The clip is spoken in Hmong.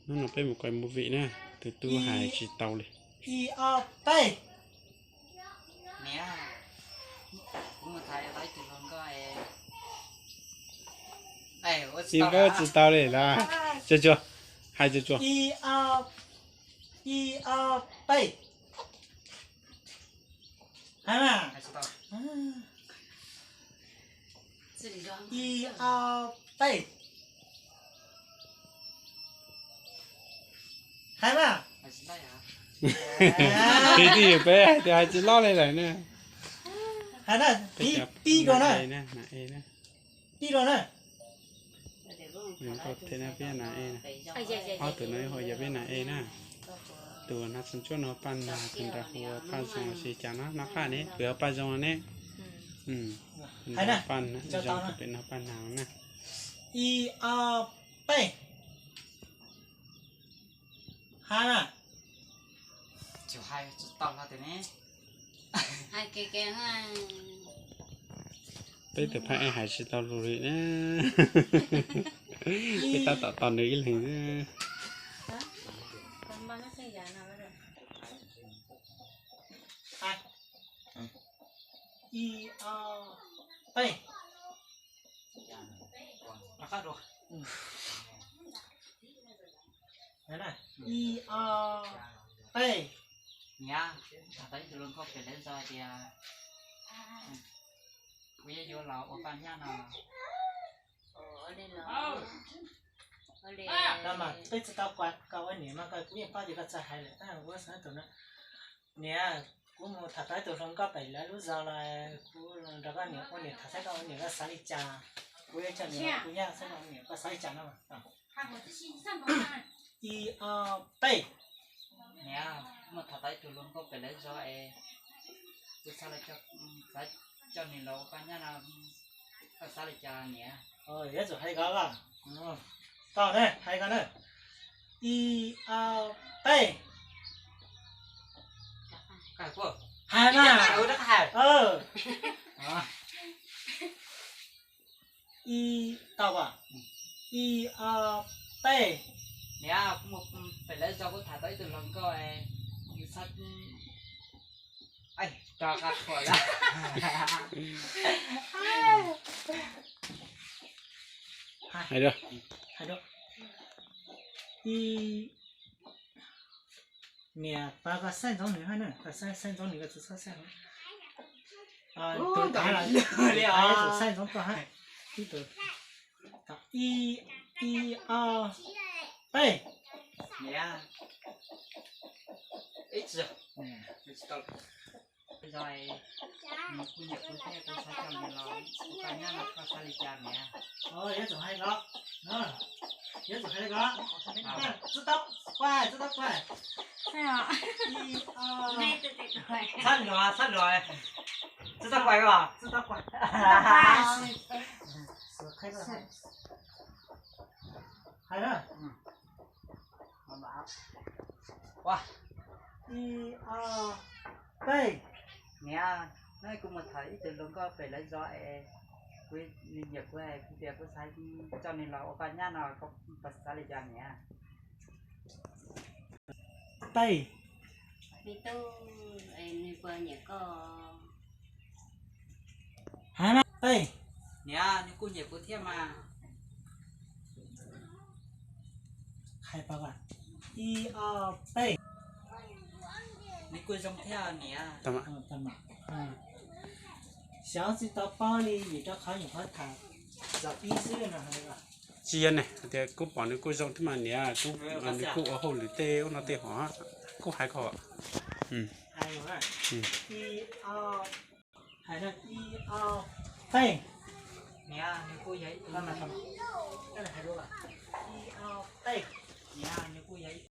Hnub no peb mus koom movie na, tus tub hais tsis tau li. Ib ob peb. Ib ob, tsis tau li lawm. Tsuag tsuag, hais tsuag tsuag. Ib ob, ib ob peb. Hais mas. Ib ob peb. Hais mas. Tiv tij yus peb hais tias hais tsis loj li lawm na. Hais na, tib dua na. Tib dua na. Peb na e na, ob tug no ho yog peb na e na. Tus hnav txhuam ntsuab no Paj Nag, tus nram hu ua Paj Zoo los sis cas no, nab qaj ne, kuv yog Paj Zoo ne. Paj Zoo, tus pem no Paj Nag na. Ib ob peb. Hais na. Peb tus phaj ej hais tsis tau lus li na. Peb tab tom tos nws ib leeg. Ib ob peb. Ib ob peb. Niam, tham tau ib tug hluas nkauj pem lawv zos hais tias kuv yuav yuav los ua paj nyaj no. Mas peb tsis tau kuv ua niam mas koj, kuv yeej paub tias koj txawj hais lawm, tab sis kuv xav tus no. Niam, kuv mus tham tau ib tug hluas nkauj pem lawv lub zos los kuv nrog koj niam ua niam tham saib koj ua niam koj xav li cas. Kuv yuav coj nws los ua paj nyaj saib koj ua niam koj xav li cas no. Ib ob peb. Niam, mus tham tau ib tug hluas nkauj pem lawv zos es kuv xav, xav coj nws los ua paj nyaj no, koj xav li cas niam? Yuav tsum hais koj, koj ne, hais koj na. Ib ob peb. Hais mas. Ib, tau as, ib ob peb. Niam, kuv mus pem lawv zos kuv tham tau ib tug hluas nkauj, kuv xav, rov qab thuam lawm. Hais dua. Hais dua. Ib, niam, pab koj saib ntsoov nws hab na, koj saib, saib ntsoov nws, koj tsis txhob saib hauv. Tus tav, tus tav yuav tsum saib ntsoov koj hab. Ib, ib, ob, peb. Niam, ib tsis, tsis tau. Nws kuj nyiam kuv thiab, kuv xav coj nws los ua paj nyaj no, koj xav li cas niam? Yuav tsum hais ko, yuav tsum hais ko. Tsis tau quaj, tsis tau quaj. Txhob luag, txhob luag. Tsis tau quaj os, tsis tau quaj. Hais na. Ib, ob, peb. Niam, no kuv mus tham ib tug hluas nkauj pem lawv zos es kuv, nws nyiam kuv es kuv tias kuv xav coj nws los ua paj nyaj no, koj puas xav li cas niam? Peb. Me tub, nws puas nyiam koj? Hais mas, peb. Niam, nws kuj nyiam kuv thiab mas. Hais pab, ib, ob, peb. Nws kuj zoo thiab niam. Xyov tsis tau paub li vim rau qhov nyuam qhuav tham zaum ib xwb no. Tsis yog ne, hais tias kuv pom nws kuj zoo thiab mas niam, nws kuj ua hauj lwm tej ub no tej hov, kuj hais kom. Hais, ib, ob, peb. Niam, nws kuj yog ib tug, ib, ob, peb. Niam, nws kuj yog ib